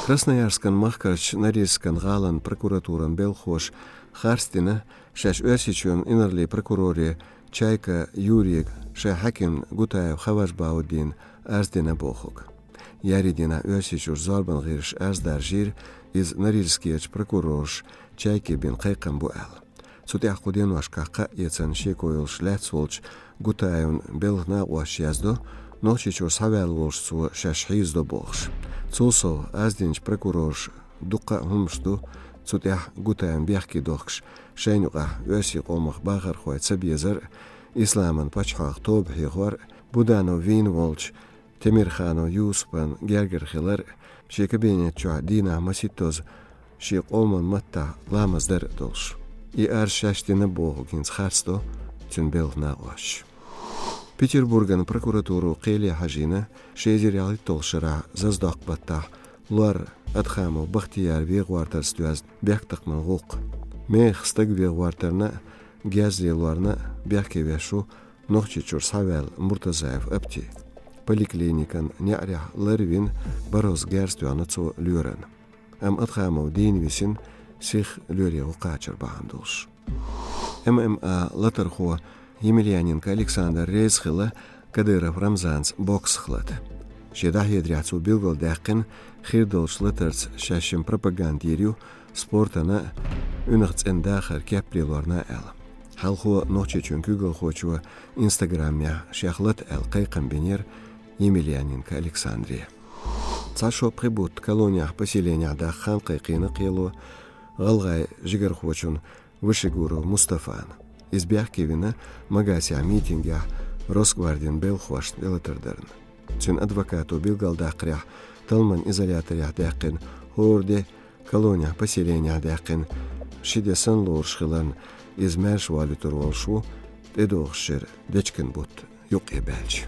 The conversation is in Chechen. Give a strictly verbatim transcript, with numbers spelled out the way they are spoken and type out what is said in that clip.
Красноярскан махкарчу Норильскан гӀалан прокуратуран белхалоша харцдина шаьш Оьрсийчоьнан инарлийн прокуроре Чайка Юрийга шайн хьаькамна Гутаев Хаваж Бауддина арз дина бохург. Еарин дийнахь Оьрсийчуьра зорбан гӀирсаша арз даржийра, иза Норильскерчу прокурорша Чайке бина кхайкхам бу аьлла. Цу тӀехь кху деношкахь кхаъ эцна шеко йолуш лаьцна волчу Гутаевн белхан накъосташа яздо, Нохчийчуьра схьаваьлла волуш цо шаьш хьийзадо бохуш. Цул сов, арз динчу прокурорша дуккха а хӀуманаш ду, цу тӀехь Гутаевн бехке дохкуш, шайна юкъахь оьрсийн къомах бахархой ца безар а, исламан пачхьалкх тоба хьехор а, Буданов вийна волчу Темирханов Юсупан гергара хилар а, шен кабинет чохь дийнахь масийттазза шен къоман маттахь ламаз дар а долуш. И арз шаьш дина бохург хӀинца харцдо цуьнан белхан накъосташа. Петербурган прокуратуро кхеле хьажийна ши эзар ялхитталгӀачу шарахь Зазадоккху баттахь лор Адхамов Бахтияр вен гӀортарца доьзна бехктакхаман гӀуллакх. Мехах стаг вен гӀортарна а, герз лелорна а бехке веш ву Нохчийчуьра схьаваьлла Муртазаев Апти. Поликлиникан неӀарехь ларвина, бархӀазза герз тоьхна цо лоьрана. Амма Адхамов дийна висина, сиха лоьрийн гӀо кхачар бахьана долуш. ММА латархо Емельяненко Александр реза хилла Кадыров Рамзанца боксах лата. Шен дӀахьедарехь цо билгалдаьккхина, хир долчу латарца шаьш шен пропаганда йийр ю спортана а, уьнах цӀена дахар кеп лелорна а аьлла. Хьалхо Нохчийчоьнан куьйгалхочо Инстаграмехь шех лата аьлла кхайкхам бинера Емельяненко Александре. Цхьа шо пхи бутт колонехь, поселенехь даккха хан кхайкхийна кхело гӀалгӀайн жигархочун Вышегуров Мустафана. Иза бехке вина Магасехь митингехь Росгвардин белхалошна тӀелатар дарна. Цуьнан адвокато билгалдаккхарехь, талламан изоляторехь даьккхина хӀора де, колонехь, поселенехь даьккхина ши де санна лоруш хиларна, иза маьрша волуьйтур волуш ву, тӀедогӀуш шеран дечкен бутт юккъе баьлча.